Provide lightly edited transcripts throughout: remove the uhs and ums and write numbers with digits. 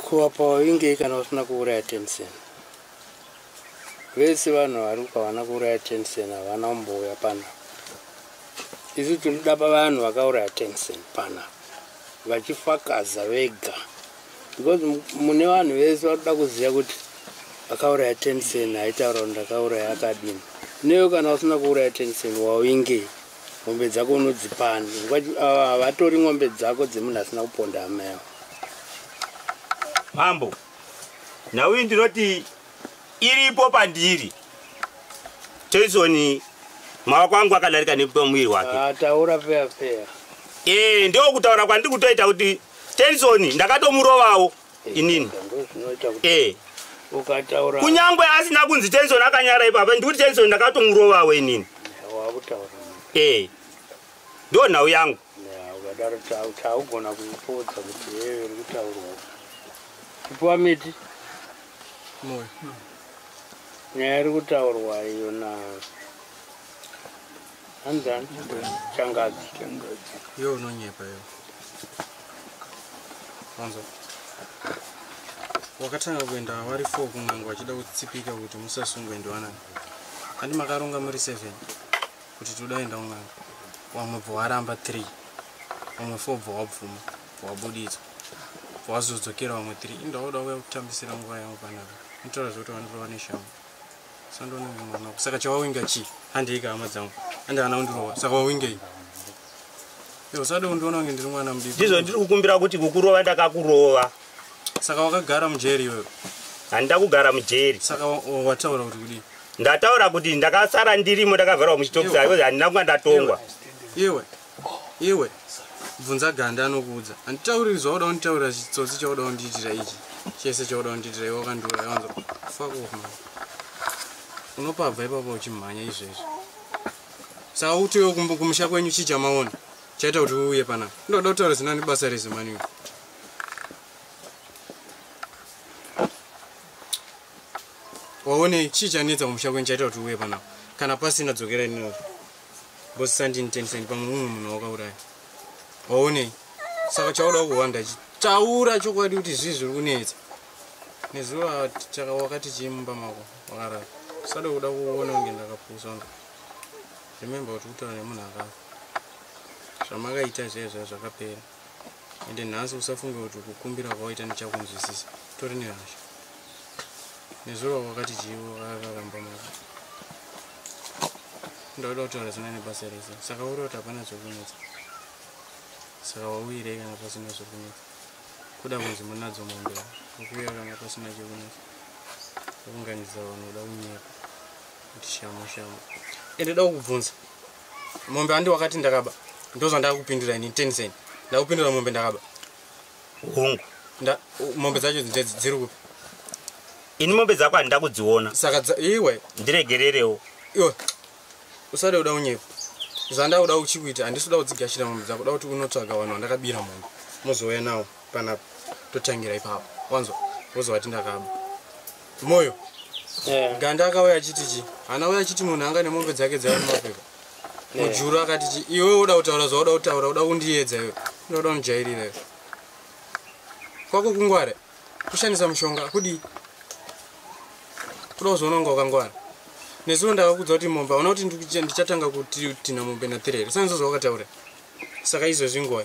Kuwapa wavingei kana usina kuuraya Tensen? Vese vanhu vari havana kuuraya Tensen, havana kumbouya panapa. Isu tinoda pavanhu vakauraya Tensen panapa vachifakaza vega, because mune vanhu vese vanoda kuziva kuti akauraya Tensen aitaura kuti ndakauraya akadini. Newe kana usina kuuraya Tensen, wawingei? Mombe dzako unodzipani? Havatori ng'ombe dzako dzemunhu asina kuponda hama yavo. Mambo, nhau iyi ndinoti iripo pandiri. Tenson maoko angu akadarika nepamuviri wake. Ah, taura feya feya. Ndo kutaura kwandiri kutoita kuti Tenson ndakatomurovawo inini. Ndozvinoita kuti ukataura. Kunyangwe asina kunzi Tenson akanyara ipapa, ndikuti Tenson ndakatomurovawo inini. Wakutaura. Ndo nhau yangu. Ya, ukadaro taugona kuipodza kuti yeyo iri kutaurwa. Chipuwa miti. Moyo. Nyaya iri kutaurwa iyo na anzani Changadzi. Iwe unonyepa iwe. Wanzo. Wakatanga kuenda vari 4 kun'anga vachida kutsipika kuti musasungwe ndiwanani. Handi makaronga muri 7 kuti toda kuenda kun'anga. Wamwe bva waramba 3. Wamwe 4 bva wabvuma, bva wabuditswa. Bva wazodzokera vamwe 3. Indaoda kuuya kutambisira nguva yangu panapa. Unotaura zvekuti vandirova neshamu. Sandiona mwana wako. Saka chawawinga chii? Handiika hama dzangu. Handi hana kundirova. Saka wawingei? Iwe usade kundiona kunge ndiri mwana mudiki. Ndizvo ndiri kukumbira kuti kukurova ndakakurova. Saka wakagara mujeri iwewe? Handida kugara mujeri. Saka wataura kuti kudii? Ndataura kuti ndakasara ndirimo, ndakavharwa muchitokisi, handina kunga ndatongwa. Iwe, iwe, bvunza Ganda anokuudza. Handitauriri zvauda kunditaurira, chitsotsi chauda kundiitira ichi. Chese chauda kundiitira iwe wakandiuraya wanzo. Fuck off man. Unopabva ipapo uchimhanya izvezvi. Saka uti iwe kumusha kwenyu chii chamaona? Chaita kuti uuye panapa. Ndoda kutaura zina nebasa rese mani iwe. Waone chii chanetsa kumusha kwenyu chaita kuti uuye panapa? Kana pasina dzokera inini. Boss sandini 10 cent pamwe mumwe munhu wakauraya. Waonei? Saka chauda kuwanda chi. Taura chokwadi kuti zvii zviri kunetsa. Nezuro wakati chii mumba mako wakarara. Usade kuda kuona kunge ndakapusa. Remember kuti kutaura nemunhu akafa. Zvamakaita zviya zvakapera. Ende nhasi usafunge kuti kukumbira kwawaita ndichakunzwisisa. Tori nehasha. Nezuro wakati chii wakarara mumba mako. Ndoda kutaura zina nebasa rese. Saka uri kuti hapana zvekunetsa. Saka wauyirei kana pasina zvekunetsa? Kuda kunzi munadzo mombe. Ukuuya kana pasina chekunetsa. Kuunganidza vanhu uda kunyepa. Kuti shamo shamo. Ende da kukubvunza. Mombe handi wakati ndakaba. Ndozvandakupindura ini 10 cent. Ndakupindura mombe ndakaba. Hongu. Mombe dzacho dziri kupi? Ini mombe dzako handida kudziona. Saka iwe ndiregererewo. Iwe usade kuda kunyepa. Zvandakuda uchikuita handisi kuda kudzigashira mombe dzako, kuda kuti unotsvaga vanhu vandakabira mombe. Mozouya nawo panapa totangira ipapo. Wanzwa? Wozovati ndakaba. Moyo. Ganda akauya achiti chi? Haana uya achiti munhu anga nemombe dzake dzaiva mumapepa. Mujuru akati chi? Iwe uda kutaura zvauda kutaura, uda kundiedza iwe. Unoda kundijairira iwe. Kwako kungwara. Kushandisa mushonga kudii? Kuda kuzoona kunge wakangwara. Nezuro ndakakudza kuti mombe hauna kuti ndichatanga kutina mombe na 3 here. Saka zvawakataura. Saka izvezvi nguva.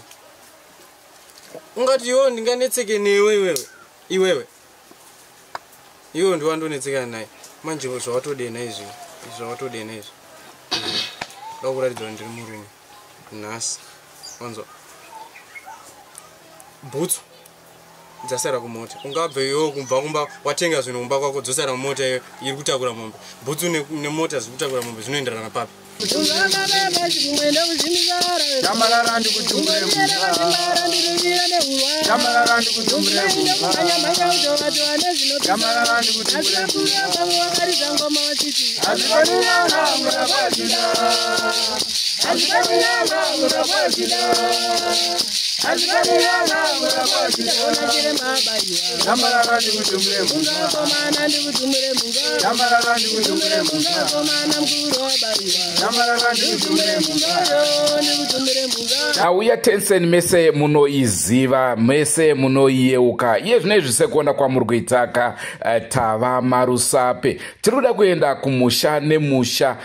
Ungati iwe ndinganetseke newe iwewe. Iwewe. Iwe ndiwe wandonetsekana naye. Manje zvawatodena izvi. Zvawatodena izvi. Ndakuratidza kuti ndiri murume. Nhasi. Wanzwa. Bhutsu dzasara kumota. Ungabve iwe kubva kumba watenga zvinhu kumba kwako dzosara mumota iyo iri kutakura mombe. Bhutsu nemota zviri kutakura mombe zvinoenderana papi? Auya Tensen mese munoiziva, mese munoiyeuka. Iye zvino izvi sekuona kwamuri kuitaka tava marusape. Tiri kuda kuenda kumusha nemusha.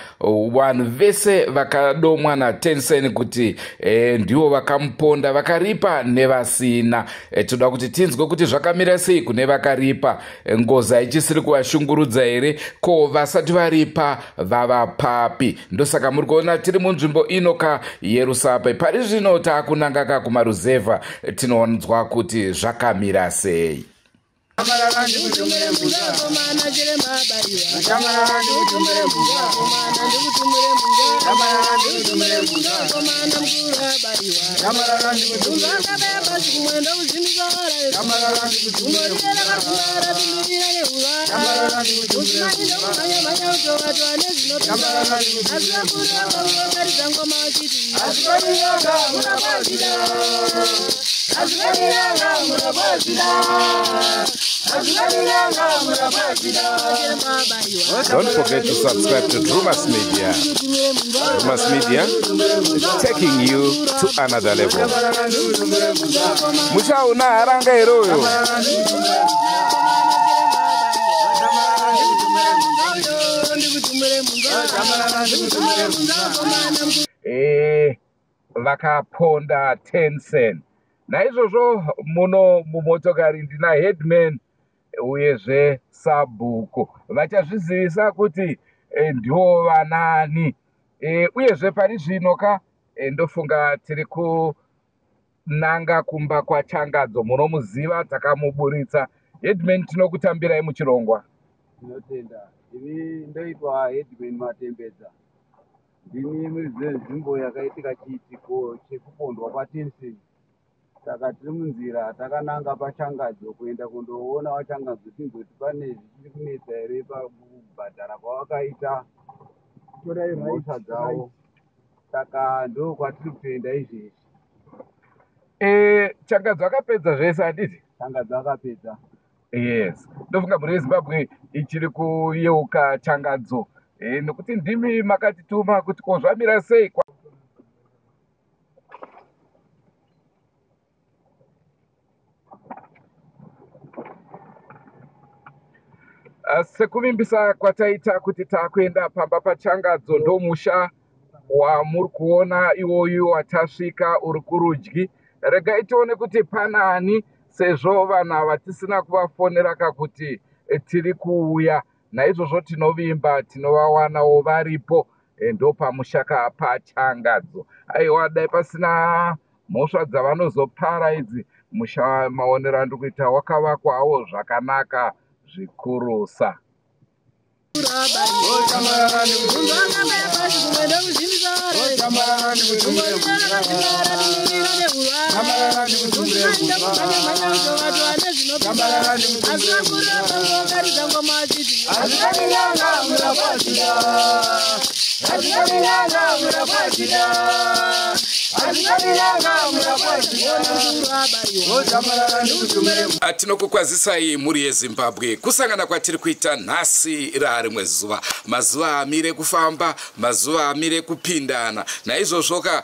Vanhu vese vakadomwa naTensen kuti ndivo vakamuponda, vakaripa nevasina. Toda kuti tinzwe kuti zvakamira sei kune vakaripa. Ngozi haichisiri kuvashungurudza here? Ko vasati varipa vava papi? Ndosaka muri kuona tiri munzvimbo ino ka yeRusape. Pari zvino taakunanga ka kumaruzevha, tinonzwa kuti zvakamira sei. Don't forget to subscribe to Drewmas Media. Drewmas Media, taking you to another level. Muchaona haranga here uyo. Vakaponda Tensen. Naizvozvo muno mumotokari ndina headman uyezve sabhuku. Vachazvizivisa kuti ndivo vanani. Uyezve pari zvino ka ndofunga tiri kunanga kumba kwaChangadzo. Munomuziva, takamuburitsa. Headman, tinokutambirai muchirongwa. Tinotenda. Ini ndoitwa Headman Matembedza. Ndini muridzi wenzvimbo yakaitika chiitiko chekupondwa kwaTensen. Saka tiri munzira takananga paChangadzo kuenda kundoona vaChangadzo tinzoti pane zvichiri kunetsa here pakubhadhara kwavakaita mhosva dzavo. Saka ndo kwatiri kutoenda izvezvi. Changadzo akapedza zvese handiti? Changadzo akapedza. Yes. Ndofunga mhuri yeZimbabwe ichiri kuyeuka Changadzo. Nokuti ndimi makatituma kuti ko zvamira sei. Sekuvimbisa kwataita kuti takuenda pamba paChangadzo, ndomusha wamuri kuona iwoyu watasvika uri kurudyi. Regai tione kuti panani, sezvo vanhu ava tisina kuvafonera kakuti tiri kuuya. Naizvozvo tinovimba tinovawanawo varipo. Ndopamusha paChangadzo. Aiwa, dai pasina mhosva dzavanozopara idzi, musha maonero andiri kuita wakavakwawo zvakanaka zvikurusa. Tinokukwazisai mhuri yeZimbabwe. Kusangana kwatiri kuita nhasi rarimwe zuva. Mazuva amire kufamba, mazuva amire kupindana. Naizvozvoka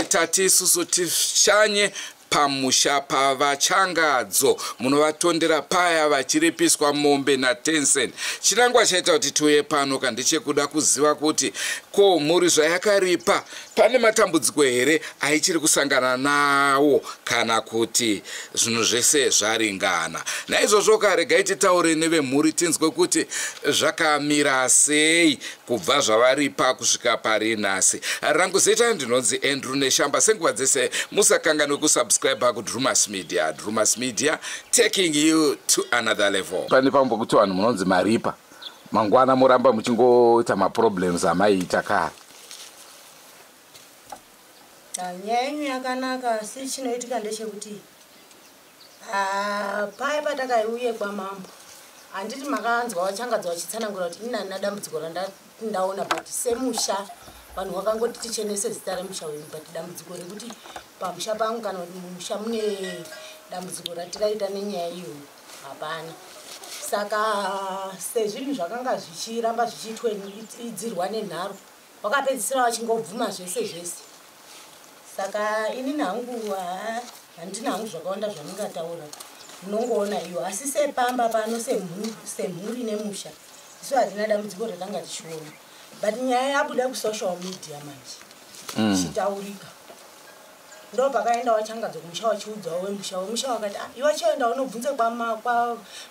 tati isusu tishanye pamusha pavaChangadzo. Munovatondera paya vachiripiswa mombe naTensen. Chinangwa chaita kuti tiuye pano kandechekuda kuziva kuti ko mhuri zvayakaripa pane matambudziko here aichiri kusangana nawo kana kuti zvinhu zvese zvaringana. Naizvozvo karegai titaure nevemhuri tinzwe kuti zvakamira sei kubva zvavaripa kusvika pari nhasi. Rangu zita ndinonzi Andrew Neshamba. Senguva dzese musakanganwe kusubscribe ku Drewmas Media. Drewmas Media, taking you to another level. Pane pambo kuti vanhu munonzi maripa, mangwana muramba muchingoita maproblems amaiita kare. Nyaya yenyu yakanaka, asi chinoitika ndechekuti paya patakauye kwamambo, handiti makanzwa vaChangadzo vachitsanangura kuti ini handina dambudziko randaona, but semusha Vanhu vakangoti tichenese zita remusha wedu, but dambudziko rekuti pamusha pangu kana kuti mumusha mune dambudziko ratiraita nenyaya iyoyo hapana. Saka sezvinhu zvakanga zvichiramba zvichiitwa idzirwa nenharo, vakapedzisira vachingobvuma zvese zvese. Saka inini hangu handina hangu zvakawanda zvandingataura, unongoona iyo. Asi sepamba pano semhuri nemusha, isu hatina dambudziko ratanga tichiona, but nyaya yabuda kusocial media manje ichitaurika, ndo pakaenda wachangadzo kumusha wachiudzawo wemusha wakati, "Ah, iwe chienda unobvunze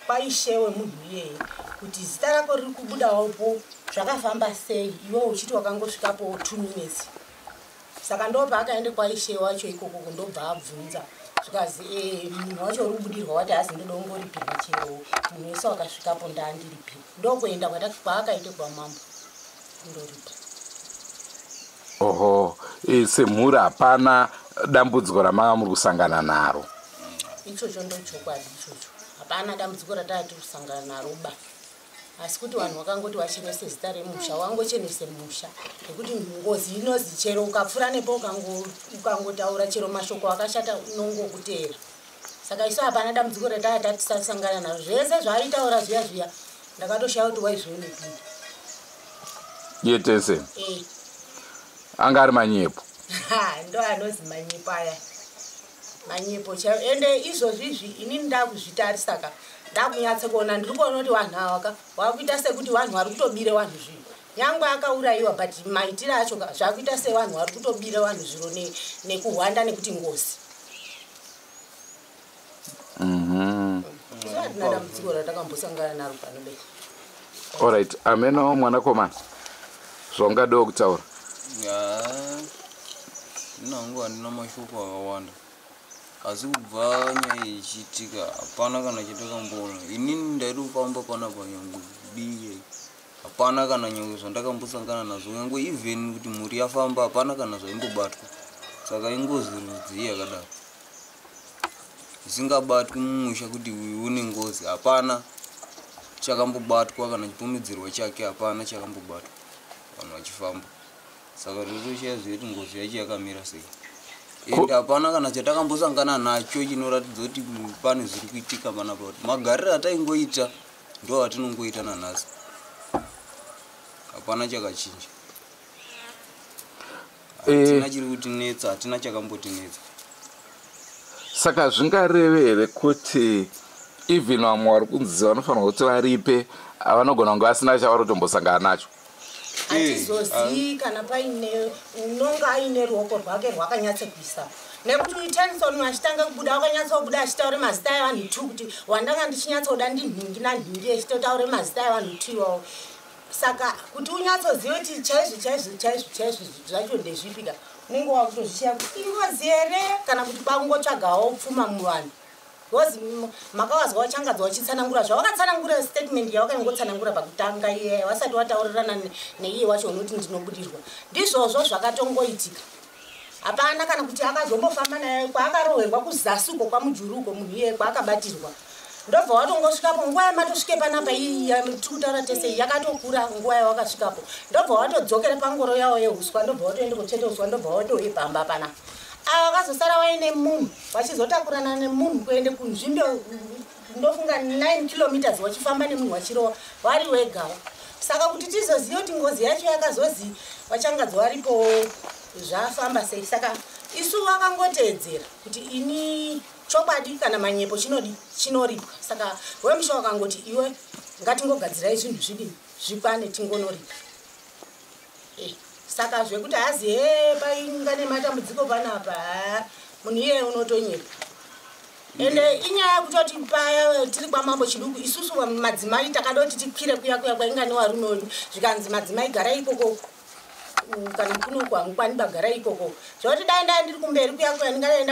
kwaishe wemunhu iyeye kuti zita rako riri kubudawopo zvakafamba sei, iwe uchiti wakangosvikapo 2 minutes." Saka ndo paakaende kwaishe wacho ikoko, ndobva abvunza zvikazi, "Munhu wacho uri kubudirwa wati hazi ndoda kungoripirwa chero munhu wese wakasvikapo ndaandiripire." Ndokuenda kwaakaite kwamambo kundoripa. Oho, semhuri hapana dambudziko ramanga muri kusangana naro? Ichocho ndochokwadi ichocho, hapana dambudziko rataa tiri kusangana naro ba. Asi kuti vanhu vakangoti vachenese zita remusha, wangochenese musha, nekuti ngozi inozi chero ukapfuura nepo ukangotaura chero mashoko akashata unongokuteera. Saka isu hapana dambudziko rataa tatisasangana naro. Zvese zvaaitaura zviya zviya ndakatoshaya kuti waizvionepi. Iye Tensen? E. Anga ari manyepo? Ndo anozi manyepo aya, manyepo chaivo. Ende izvozvi izvi inini ndakuzvitarisa ka, ndakunyatsa kuona, ndiri kuona kuti vanhu ava ka vakuita sekuti vanhu vari kutobire vanhu zvinhu. Nyangwe akaurayiwa, but maitiro acho ka zvakuita sevanhu vari kutobira vanhu zviro nekuhwanda nekuti ngozi. Isu hatina dambudziko ratakambosangana naro pano bei. Alright, ameno mwanakomana, zvaungadiwo kutaura? Ya, inangu handina mashoko akawanda, asi kubva nyaya iyi ichiitika hapana kana chatakamboona. Inini ndaitofamba panapa nyangwe kudii, hapana kana nyangwe zvandakambosangana nazvo, nyangwe even kuti mhuri yafamba hapana kana zvaimbobatwa. Saka ingozi rudzii yakadaro isingabatwi mumusha kuti uyu une ngozi? Hapana chakambobatwa, kana chipomidzirwa chake hapana chakambobatwa vanhu vachifamba. Saka totoshaya zive kuti ngozi yacho yakamira sei. Ende hapana kana chatakambosangana nacho chinoratidza kuti pane zviri kuitika panapa, kuti magariro ataingoita ndo atinongoita nanhasi, hapana chakachinja. Hatina chiri kutinetsa, hatina chakambotinetsa. Saka zvingareve here kuti even vamwe vari kunzi vanofanirwa kuti varipe vanogona kunge vasina chavari kutombosangana nacho? Hatizozii kana paine unonga aine ruoko rwake rwakanyatsokuisa, nekuti Tenson achitanga kubuda wakanyatsobuda achitaura mazita evanhu 2, kuti wandanga ndichinyatsoda ndinhingi nanhingi, echitotaura mazita evanhu 2 iwawo. Saka kuti unyatsozive kuti chaizvo chaizvo chaizvo chaizvo zvacho ndezvipika, unenge wakutozvishiya kuti ingozi here kana kuti kwakungotsvagawo pfuma muvanhu, because makawazwa wachangadzwa wachitsanangura zvawakatsanangura, statement yawakangotsanangura pakutanga iye wasati wataurirana neiye wacho unoti ndinobudirwa, ndizvozvo zvakatongoitika. Hapana kana kuti akazombofamba naye kwaakarohwerwa kuzasi uko kwamujuru uko, munhu iyeye kwaakabatirwa. Ndobva watongosvikapo nguva yamatosvike panapa iyi tiri kutaura tese iyi, yakatokura nguva yawakasvikapo. Ndobva watodzokera pangoro yawo yeuswa, ndobva watoenda kotsveta uswa, ndobva watouye pamba panapa. Ava vakazosara vaine munhu, vachizotakurana nemunhu kuende kunzvimbo ndofunga 9 kilometers, vachifamba nemunhu vachirowa vari wegawo. Saka kuti tizozive kuti ngozi yacho yakazozi vachangadzo varipo zvafamba sei, saka isu vakangoteedzera kuti ini chokwadi kana manyepo chinodi chinoripwa. Saka wemusha wakangoti iwe ngatingogadzirai zvinhu zvidini zvikwane tingonoripa. Saka zvekuti hazi he painga nematambudziko panapa, ha munhu iyeye unotonyepa. Ende inyaya yekutoti paya tiri kwamambo Chiduku isusu madzimai takada kuti tikwire kuya kuya kwainga nevarume wedu, zvikanzi madzimai garai ikoko, kana kunoku hamukwani bagara ikoko. Zvekuti dai ndai ndiri kumberi kuya kuya ndingadai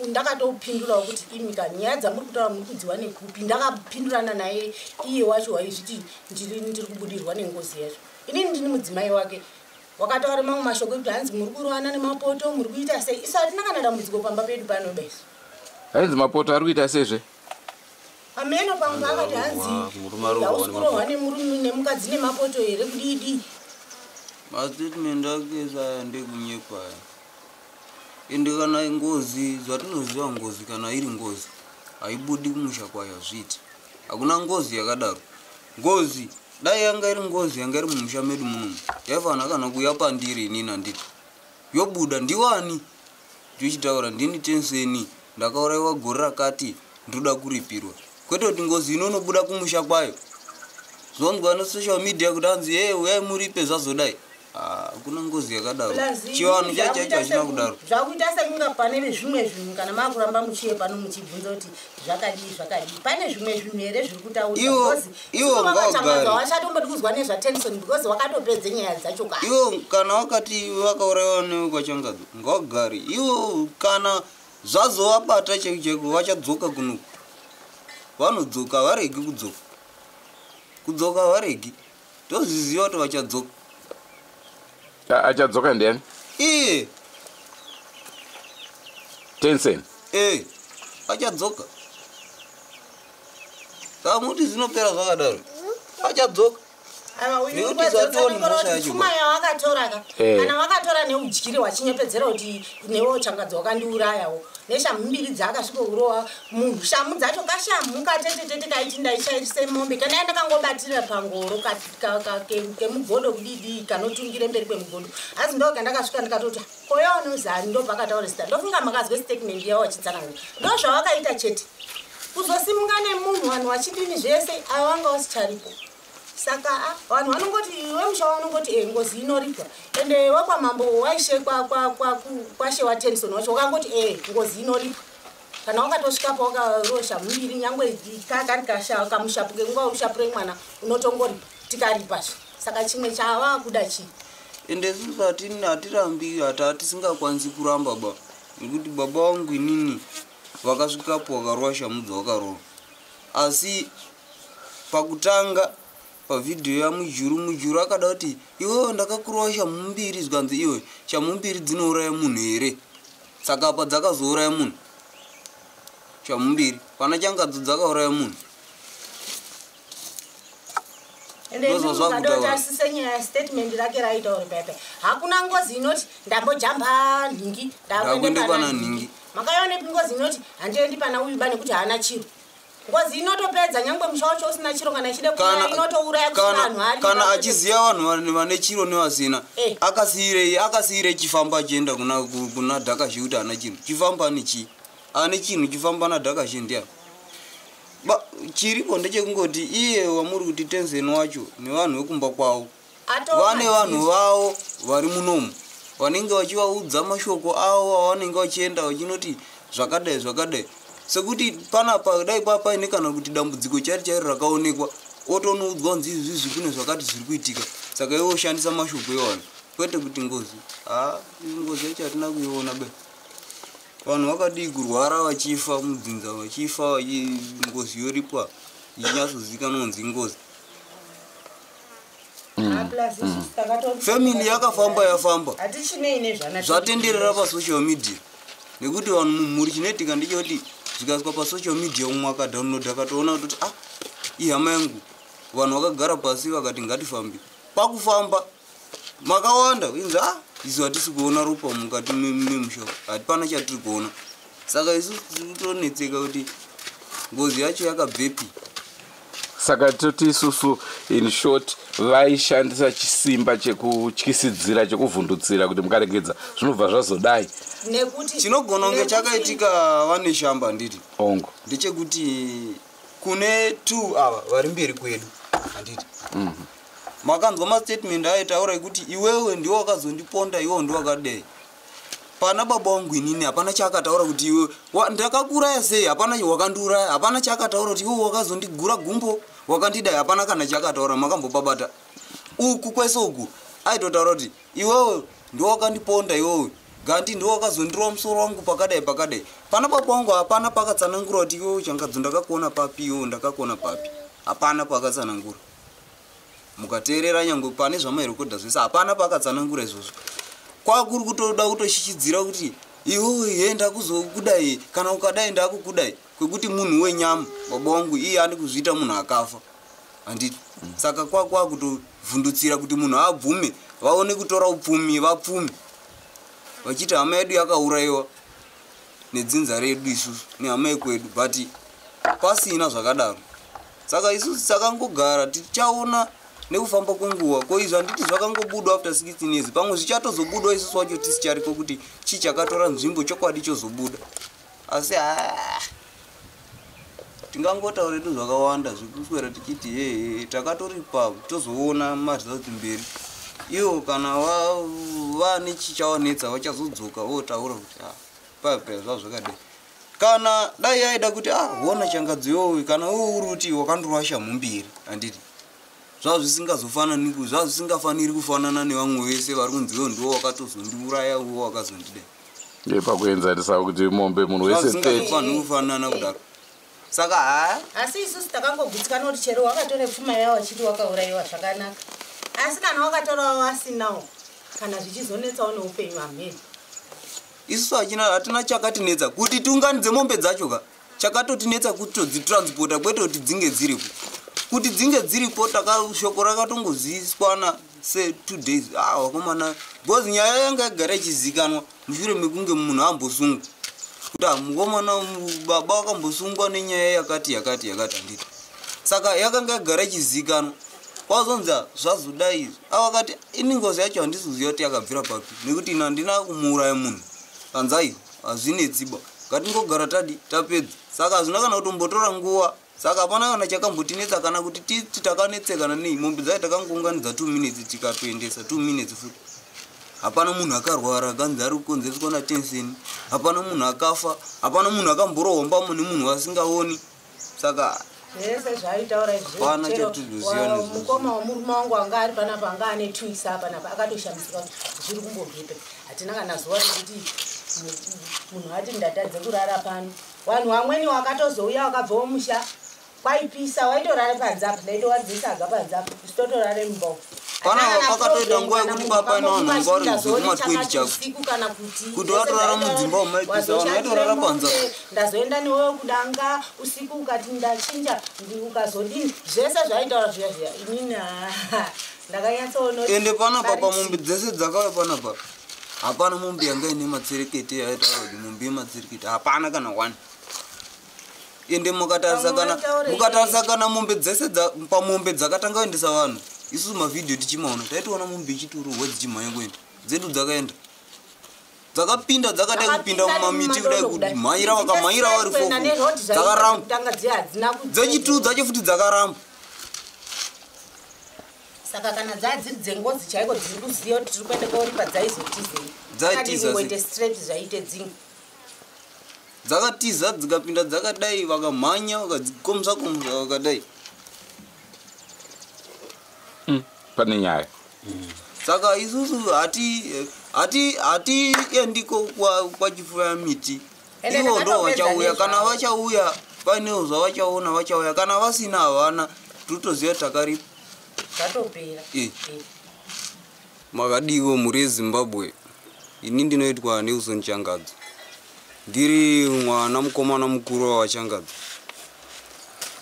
ndakatopindurawo kuti imi ka nyaya dzamuri kutaura muri kudziwa nekupi. Ndakapindurana naye iye wacho waizviti ndiri kubudirwa nengozi yacho, inini ndini mudzimai wake. Wakataura mamwe mashoko ekuti hanzi muri kurovana nemapoto, muri kuita sei. Isu hatina kana dambudziko pamba pedu pano besu. Ainzi mapoto ari kuita seizve? Ameno pamwe akati hanzi Murume arohwa hausi kurohwa nemurume nemukadzi nemapoto here, kudii dii. Mastatement ake ese aya ndekunyepa aya. Ende kana ngozi, zvatinoziva ngozi, kana iri ngozi haibudi kumusha kwayo, hazviiti. Hakuna ngozi yakadaro. Ngozi dai yanga iri ngozi yanga iri mumusha medu munomu, yaifanira kana kuuya pandiri inini, handiti? Yobuda ndiwani ndichitaura, ndini Tenseni, ndakaurayiwa gore rakati, ndoda kuripirwa. Kwete kuti ngozi inonobuda kumusha kwayo, zvonzwa nesocial media kuti anzi, "E, uyai muripe." Zvazodai. Ah, hakuna ngozi yakadaro. Chivanhu chacho chacho hachina kudaro. Zvakuita sekunga pane zvimwe zvinhu, kana maakuramba muchiye pano muchibvunza kuti zvakadii zvakadii, pane zvimwe zvinhu here zviri kutaurwa? Iwo ngawagare. Wachatombodi kuzwa nezvaTenson because wakatopedze nyaya dzacho ka. Iwo kana wakati vakaurayiwa newekwachangadzo, ngawagare iwo. Kana zvazovabata chaiko chaiko, vachadzoka kunoku. Vanodzoka, varegi kudzoka. Kudzoka varegi, tozviziva kuti vachadzoka. Achadzoka ndiani? Iye. Tensen? E, achadzoka. Saka muti zvinopera zvakadaro, achadzoka. Nekuti zvationi mhosva yacho. Pfuma yawakatora ka, kana wakatora neudyire, wachinyepedzera kuti newo changadzo wakandiurayawo neshamu mbiri dzaakasvika kurowa munhu, shamu dzacho kashamu katetetete kaiti ndaishaise mombe, kana ndakangobatira pangoro kemugodo kudidi kanotungire mberi kwemugodo, asi ndo kandakasvika ndikatoti koyaonozani, ndo pakataura zita. Ndofunga makazwe statement yawo wachitsanangura, ndo zvawakaita chete, kuzosimuka nemunhu, vanhu vachidini zvese, ava vanga vasicharipo. Saka vanhu vanongoti wemusha vanongoti ngozi inoripwa. Ende wekwamambo waishe kwashe waTenson wacho wakangoti ngozi inoripwa kana wakatosvikapo wakarosha muviri, nyangwe kari kamushapuke, kunga ushapure mwana, unotongoripa, tikaripazve. Saka chimwe chavakuda chii? Ende isusu hatirambi, hatisingakwanisi kuramba ba, nekuti baba vangu inini vakasvikapo vakarova shamu dzavakarova. Asi pakutanga pavhidhiyo yaMujuru, Mujuru akada kuti, "Iwewe, ndakakurova shamu mbiri." Zvikanzi, "Iwe, shamu mbiri dzinouraya munhu here?" Saka apa dzakazouraya munhu shamu mbiri, pana changadzo dzakauraya munhu. Ende Ndozvo zvakutaura. tasise nyaya statement rake raitauri pepe, hakuna ngozi inoti ndambojamba nhingi, ndakuende Ndakuende pana pana nhingi. nhingi. Makaionepi ngozi inoti handiendi pana uyu ba nekuti haana chiro? Ngozi inotopedza nyangwe musha wacho usina chiro, kana ichida kuuraya inotouraya kusina vanhu ari. Kana achiziva vanhu vane chiro nevasina, akasiyirei? Akasiyirei chifamba achienda kuna Dhakashe kuti haana chinhu? Chifamba ane chii? Ane chinhu chifamba naDhakashe ndiani? Chiripo ndechekungoti iye wamuri kuti Tensen wacho nevanhu vekumba kwavo vane vanhu vavo vari munomu vanenge vachivaudza mashoko avo avanenge vachienda vachinoti zvakadai zvakadai. Sekuti panapa dai paine kana kuti dambudziko chairo chairo rakaonekwa, otonoudzwa kunzi izvizvi kune zvakati zviri kuitika, saka iwe oshandisa mashoko iwayo, kwete kuti ngozi. Ha, ngozi yacho hatina kuiona be. Vanhu vakadii kurwara vachifa mudzinza, vachifa, ngozi yoripwa ichinyatsozikanwa kunzi ingozi. Family yakafamba yafamba. Hatichinei nezvana. Zvatenderera pasocial media nekuti vanhu mumhuri, chinoitika ndechekuti zvikaiswa pasocial media, umwe akadownload akatoona kutoti, "Ah, ihama yangu." Vanhu vakagara pasi vakati ngatifambe. Pakufamba makawanda inzi, "Ah, isu hatisi kuona ropa mukati memusha, hatipana chatiri kuona." Saka isu tiri kutonetseka kuti ngozi yacho yakabvepi. Saka toti isusu, in short, vaishandisa chisimba chekutyisidzira, chekuvhundutsira kuti mukaregedza zvinobva zvazodai. Nekuti Chinogona kunge chakaitika, vane shamba, handiti? Ongo. Ndechekuti kune two ava vari mberi kwedu, handiti? Makanzwa mastatement aitaura ekuti iwewe ndiwe wakazondiponda, iwewe ndiwe wakadai. Pana baba wangu inini hapana chaakataura kuti iwe ndakakuuraya sei, hapana wakandiuraya, hapana chaakataura kuti iwewe wakazondigura gumbo, wakandidai, hapana kana chaakataura. Makambopabata uku kwese uku aitotaura kuti iwewe ndiwe wakandiponda, iwewe gandi ndiwe wakazondirova musoro wangu pakadai pakadai. Pana baba wangu hapana pakatsanangura kuti iwewe changadzo ndakakuona papi, iwewe ndakakuona papi, hapana pakatsanangura. Mukateerera nyange pane zvamairekodha zvese, hapana pakatsanangura izvozvo. Kwakuri kutoda kutoshichidzira kuti iwewe he ndakuzokudai, kana ukadai ndakukudai, kwekuti munhu wenyama baba wangu iye andi kuzviita munhu akafa. Handiti saka kwakwa kutovhundutsira kuti munhu abvume, vaone kutora upfumi, vapfume vachiti hama yedu yakaurayiwa nedzinza redu isusu nehama yekwedu, but pasina zvakadaro. Saka isusu takangogara tichaona nekufamba kwenguva. Ko izvi handiti zvakangobudwa after 16 years, pamwe zvichatozobudwa isusu wacho tisichariko, kuti chii chakatora nzvimbo, chokwadi chozobuda. Asi haa, tingangotaura edu zvakawanda zvekuswera tichiti hehe, takatoripa, tozoona maresults mberi. Ivo kana vane chichavanetsa vachazodzoka votaura kuti ah, paya paya zvava zvakadai. Kana dai yaida kuti ah, hona changadzo iwowe, kana iwe uri kuti wakandorwasha mumbiri, handiti zvava zvisingazofanani, zvava zvisingafaniri kufanana nevamwe vese vari kunzi iwe ndiwo wakatozondiuraya, iwe wakazondidai. Pakuenzanisa kuti mombe munhu Zvava wese 30. zvisingazofaniri kufanana kudaro. Saka haa, Asi isusu takangogutsikana kuti chero wakatore pfuma yawo achiti wakaurayiwa, zvakanaka, asi kana wakatorawo asinawo, kana zvichizonetsawo neupenyu hamheni. Isusu hatina chakatinetsa kuti tiunganidze mombe dzacho ka. Chakatotinetsa kutodzitransporta, kwete kuti dzinge dziripo. Kuti dzinge dziripo, shoko rakatongoziviswana se2 days, ah, vakomana, because nyaya yanga yagara ichizikanwa mushure mekunge munhu ambosungwa, kuti ah, mukomana baba wakambosungwa nenyaya yakati yakati yakati, handiti? Saka yakanga yagara ichizikanwa. Kwazonzi ah, zvazodai izvi, avakati ini ngozi yacho handisi kuziva kuti yakabvira papi, nekuti ini handina kumuuraya munhu. Kanzai hazvinetsiba, ngatingogara tadi tapedza. Saka hazvina kana kutombotora nguva. Saka hapana kana chakambotinetsa kana kuti titi takanetsekana nei. Mombe dzacho takangounganidza 2 minutes, tikatoendesa 2 minutes futi. Hapana munhu akarwara akanzi ari kukonzereswa naTensen, hapana munhu akafa, hapana munhu akamborohwa mbamo nemunhu asingaoni. Saka Zvese zvaaitaura. Hapana chatinoziva nezvazvo. Mukoma wemurume wangu anga ari panapa, anga ane 2 weeks panapa, akatoshamisika kuti zviri kumbobvepe. Hatina kana zuva rekuti munhu ati ndatadze kurara pano. Vanhu vamweni wakatozouya wakabvawo musha kwaipisa, waitorare panze apa, ndaitowadzisaga panze apa, usitotorare mumba. Pana pakatoita nguva yekuti papaina vanhu vanga vari kuma20 chako. Usiku kana kuti Kuti vatorara mudzimba umaipisa, vanhu vaitorara panze. Ndazoenda newewo kudanga usiku, ukati ndachinja, ukazodini, zvese zvaitaura zviya zviya, inini ndakanyatsoona. Ende panapa pamombe dzese dzakauya panapa, hapana mombe yanga ine matserekete yaitaura kuti mombe yematserekete, hapana kana one. Ende mukatarisa Vamwe kana vaitaura mukatarisa kana mombe dzese pamombe dzakatanga kuendesa vanhu, isusu mavhidhiyo tichimaona, taitoona mombe ichituruhwa dzichimhanya kuenda. Dzedu dzakaenda, dzakapinda dzakadai kupinda mumamiti kudai, kumhanyira, vakamhanyira vari four, dzakaramba. Kutanga dziya hadzina. Dzechitu dzacho futi dzakaramba. Saka kana dzaa dziri dzengozi chaiko, dziri kuziva kuti tiri kuenda koripa, dzaizotizei? Dzaitiza sei? Kungoite straight zvaite dzimwe. Dzakatiza, dzikapinda dzakadai, vakamhanya, vakadzikomisa komisa vakadai. Pane nyaya. Saka isusu hatiendiko kwachifuya miti. Ende Ivo ndo takatopedza vachauya kana nezvavo. vachauya painewo zvavachaona, vachauya. Kana vasina, havana, tinotoziva takaripa. Zvatopera. Makadiwo mhuri yeZimbabwe? Ini ndinoitwa Nelson Changadzo, ndiri mwana mukomana mukuru wavaChangadzo.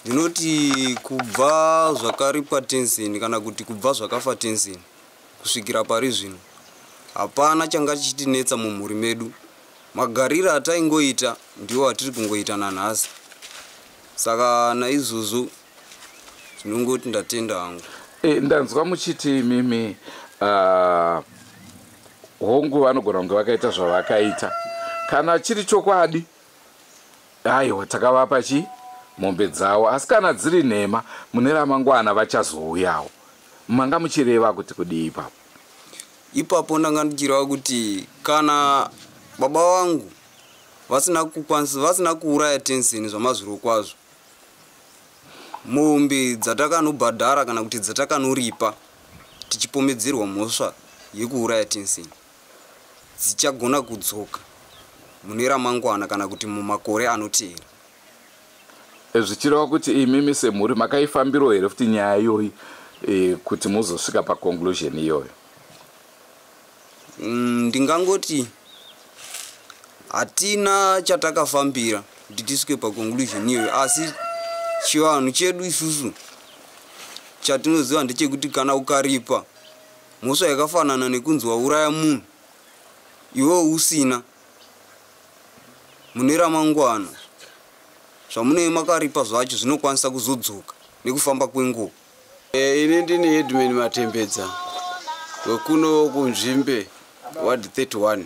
Ndinoti kubva zvakaripwa Tensen, kana kuti kubva zvakafa Tensen kusvikira pari zvino, hapana changa chichitinetsa mumhuri medu. Magariro ataingoita ndiwo atiri kungoita nanhasi. Saka naizvozvo tinongoti ndatenda hangu. Ndanzwa muchiti mimi hongu vanogona kunge vakaita zvavakaita. Kana chiri chokwadi, aiwa, takavapa chi mombe dzavo, asi kana dziri nhema, mune ramangwana vachazouyawo. Manga muchireva kuti kudii ipapo? Ipapo ndanga ndichireva kuti kana baba vangu vasina kukwanisa, vasina kuuraya Tensen zvamazviro kwazvo, mombe dzatakanobhadhara kana kuti dzatakanoripa tichipomedzerwa mhosva yekuuraya Tensen dzichagona kudzoka mune ramangwana kana kuti mumakore anoteera. Zvichireva kuti imimi semhuri makaifambirawo here futi nyaya iyoyi, kuti muzosvika paconclusion iyoyo? Ndingangoti hatina chatakafambira kuti tisvike paconclusion iyoyo, asi chivanhu chedu isusu Chatinoziva ndechekuti kana ukaripa mhosva yakafanana nekunzi wauraya munhu iwewe usina, mune ramangwana zvamunenge makaripa zvacho zvinokwanisa kuzodzoka nekufamba kwenguva. Ini ndini Headman Matembedza wekuno kuNzvimbe, ward 31.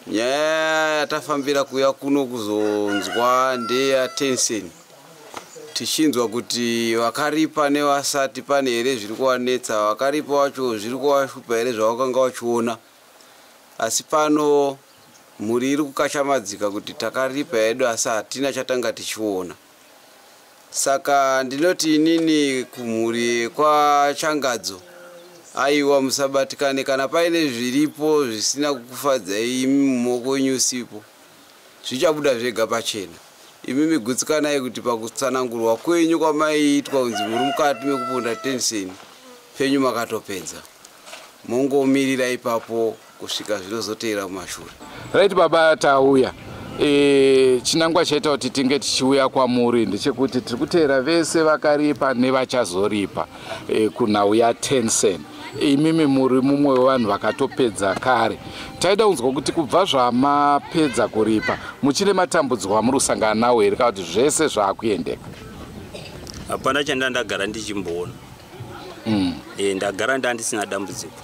Nyaya yatafambira kuuya kuno kuzonzwa ndeyaTensen. Tichinzwa kuti vakaripa nevasati pane here zviri kuvanetsa, vakaripa vacho zviri kuvashupa here zvavakanga vachiona. Asi pano mhuri iri kukachamadzika kuti takaripa hedu, asi hatina chatanga tichiona. Saka ndinoti inini kumhuri kwaChangadzo, aiwa, musabatikane. Kana paine zviripo zvisina kukufadzai imi, mumaoko wenyu usipo, zvichabuda zvega pachena. Imi migutsikanai kuti pakutsanangurwa kwenyu kwamaiitwa kunzi muri mukati mekuponda Tensen, penyu makatopedza. Mongomirira ipapo kusvika zvinozoteera kumashure. Right, baba, tauya. Chinangwa chaita kuti tinge tichiuya kwamuri ndechekuti tiri kuteera vese vakaripa nevachazoripa kunhau yaTensen. Imimi muri mumwe wevanhu vakatopedza kare. Taida kunzwa kuti kubva zvamapedza kuripa, muchine matambudziko amuri kusangana nawo here, kana kuti zvese zvaakuendeka? Hapana chanda ndagara ndichimboona. Ndagara ndandisina dambudziko.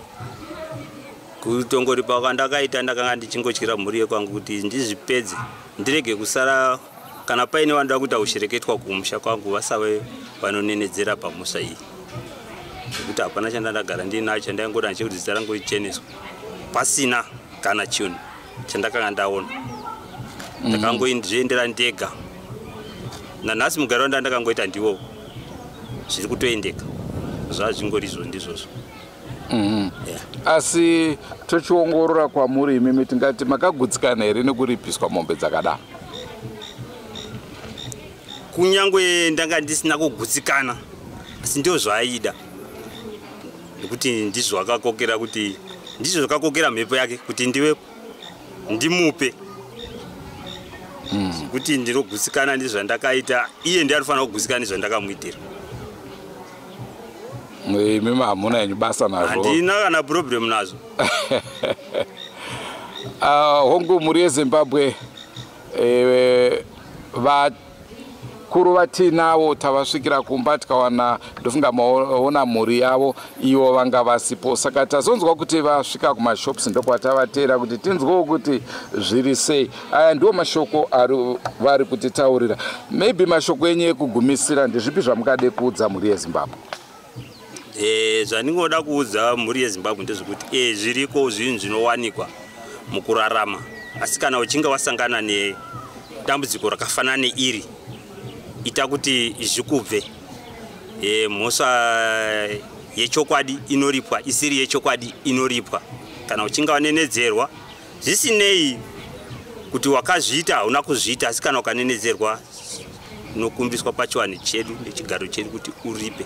Kutongoripa kwandakaita, ndakanga ndichingotyira mhuri yekwangu kuti ndizvipedze, ndirege kusara kana paine vanoda kuita ushereketwa kumusha kwangu, vasave vanonenedzera pamhosva iyi, nekuti hapana chandandagara ndinacho. Chandaingoda ndechekuti zita rangu richeneswe, pasina kana chinhu chandakanga ndaona. Ndakangozviendera ndega. Nanhasi mugariro wandandakangoita ndiwo zviri kutoendeka, zvazvingorizvo ndizvozvo. Yeah. Asi tochiongorora kwamuri imimi, tingati makagutsikana here nekuripiswa mombe dzakadaro? Kunyange ndanga ndisina kugutsikana, asi ndio zvaaida, nekuti ndizvo akakokera, kuti ndizvo zvakakokera mhepo yake kuti ndive ndimupe. Kuti ndinogutsikana ndizvandakaita, iye ndiye anofanira kugutsikana nezvandakamuitira. Imimi hamuna henyu basa nazvo? Handina kana problem nazvo. Hongu, mhuri yeZimbabwe, vakuru vatinavo tavasvikira kumba, tikawana, ndofunga maona mhuri yavo, ivo vanga vasipo. Saka tazonzwa kuti vasvika kumashops, ndokwatavateera kuti tinzwewo kuti zviri sei. Aya ndiwo mashoko ari vari kutitaurira. Maybe mashoko enyu ekugumisira, ndezvipi zvamungade kuudza mhuri yeZimbabwe? Zvandingoda kuudza mhuri yeZimbabwe ndezvekuti zviriko zvinhu zvinowanikwa mukurarama, asi kana uchinge wasangana nedambudziko rakafanana neiri, ita kuti zvikubve. Mhosva yechokwadi inoripwa, isiri yechokwadi inoripwa. Kana uchinge wanenedzerwa, zvisinei kuti wakazviita, hauna kuzviita, asi kana ukanenedzerwa, unokumbiswa pachivanhu chedu nechigaro chedu kuti uripe,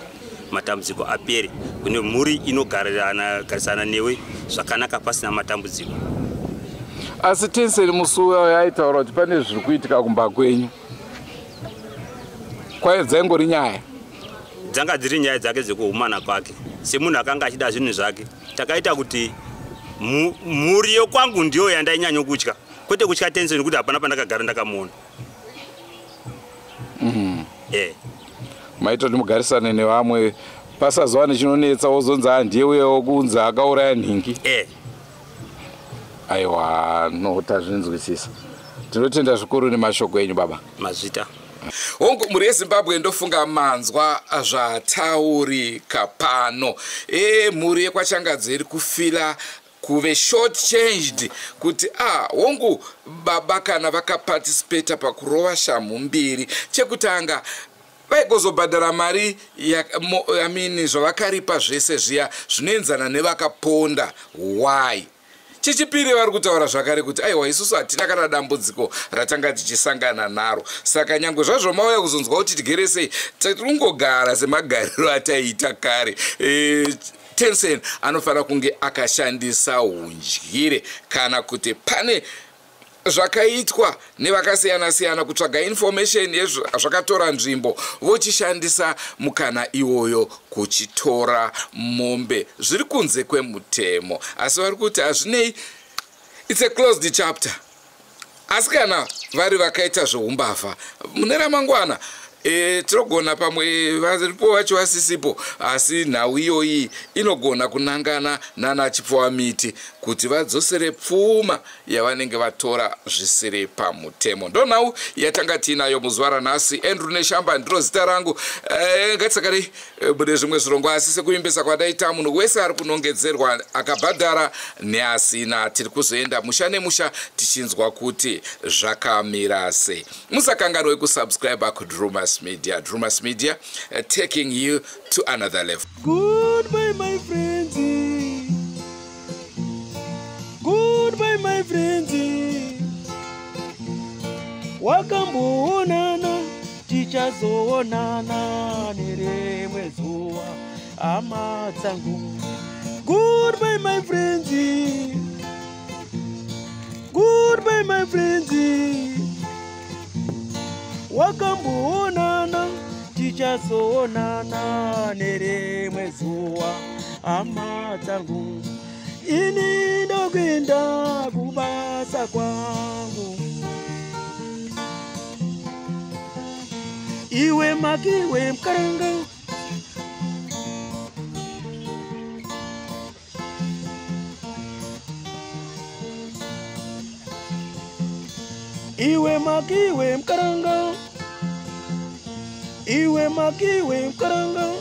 matambudziko apere, kune mhuri inogarisana newe zvakanaka pasina matambudziko. Asi Tenseni musi uyo aitaura kuti pane zviri kuitika kumba kwenyu, kwai dzaingori nyaya? Dzanga dziri nyaya dzake dzekuhumana kwake, semunhu akanga achida zvinhu zvake. Takaita kuti mhuri yekwangu ndiyo yandainyanya kutya, kwete kutya Tensen, nekuti hapana pandakagara ndakamuona. Maita kuti mugarisane nevamwe, pasazova nechinonetsa, wozonzi handiye uyewo kunzi akauraya nhingi. Aiwa, no, tazvinzwisisa. Tinotenda zvikuru nemashoko enyu, baba. Mazvita. Hongu, mhuri yeZimbabwe, ndofunga manzwa zvataurika pano. Mhuri yekwaChangadzo iri kufeela kuve short changed kuti a hongu, baba kana vakaparticipata pakurova shamhu mbiri, chekutanga vaigozobhadhara mari, I mean, zvavakaripa zvese zviya zvinoenzana nevakaponda. Why? Chichipiri, vari kutaura zvakare kuti aiwa, isusu hatina kana dambudziko ratanga tichisangana naro. Saka nyange zvazvo mauya kuzonzwa kuti tigere sei, tirikungogara semagariro ataiita kare. Tensen anofanira kunge akashandisa undyire, kana kuti pane Zvakaitwa nevakasiyana-siyana kutsvaga information yezvakatora nzvimbo, vochishandisa mukana iwoyo kuchitora mombe zviri kunze kwemutemo. Asi vari kuti hazvinei, it's a closed chapter. Asi kana vari vakaita zveumbavha, mune ramangwana tinogona pamwe varipo vacho vasisipo, asi nhau iyoyi inogona kunangana nana Chipfuwamiti kuti vadzosere pfuma yavanenge vatora zvisiri pamutemo. Ndo nhau yatanga tiinayo muzuva ranhasi. Andrew Neshamba ndiro zita rangu. Ngatisakarei mune zvimwe zvirongwa, asi sekuimbisa kwadaita, munhu wese ari kunongedzerwa, akabhadhara neasina, tiri kuzoenda musha nemusha tichinzwa kuti zvakamira sei. Musakanganwe kusubscribe kuDrumas Media. Drumas Media, taking you to another level. Goodbye, my friends. Goodbye, my friends. Wakamboonana, tichazoonana nerimwe zuva, hama dzangu. Goodbye, my friends. Goodbye, my friends. Wakamboonana, tichazoonana nerimwe zuva, hama dzangu. Ini ndokuenda kubasa kwangu. Iwe makiwe mukaranga. Iwe makiwe mukaranga. Iwe makiwe mukaranga.